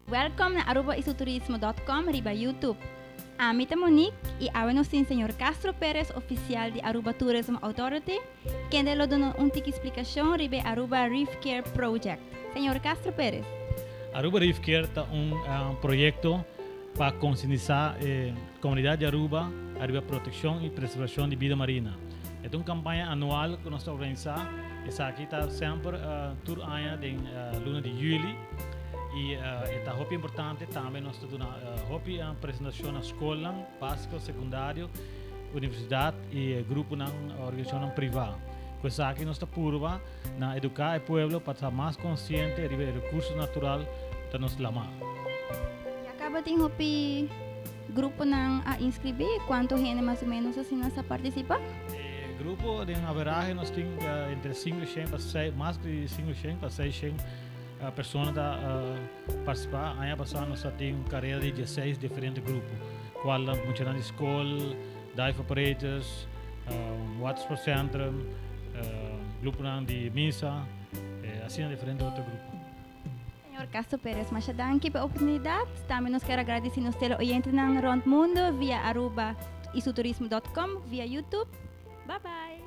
Welcome na arubaisuturismo.com riba YouTube. Ami ta Monique y awe nos tin señor Castro Perez, oficial di Aruba Tourism Authority, kende lo duna un tiki explicacion riba Aruba Reef Care Project. Señor Castro Perez. Aruba Reef Care ta un proyecto pa concientisa e comunidad di Aruba ariba proteccion y preservacion di bida marina. E ta un campaña anual cu nos ta organisa. Esaki ta semper tur aña den luna di juli y e ta hopi importante. Tambe nos ta duna hopi presentacion na scolnan basico, secundario, universidad y gruponan, organisacionnan priva. Cu esaki nos ta purba na educa e pueblo pa ta mas consciente riba e recurso natural ta nos lama. Ya caba tin hopi gruponan a inscribi. Cuanto hende mas o menos asina sa participa? E grupo den averahe nos tin entre 500 pa 6, mas di 500 pa 600 persona ta participa. Aña pasa nos tin un careda di 16 diferente grupo, cual muchanan di school, dive operators, watersport centrum, gruponan di misa, asina diferente otro grupo. Señor Castro Perez, masha danki pa e oportunidad. Tambe nos kier gradici nos teleoyentenan rond mundo via arubaisuturismo.com, via YouTube. Bye bye.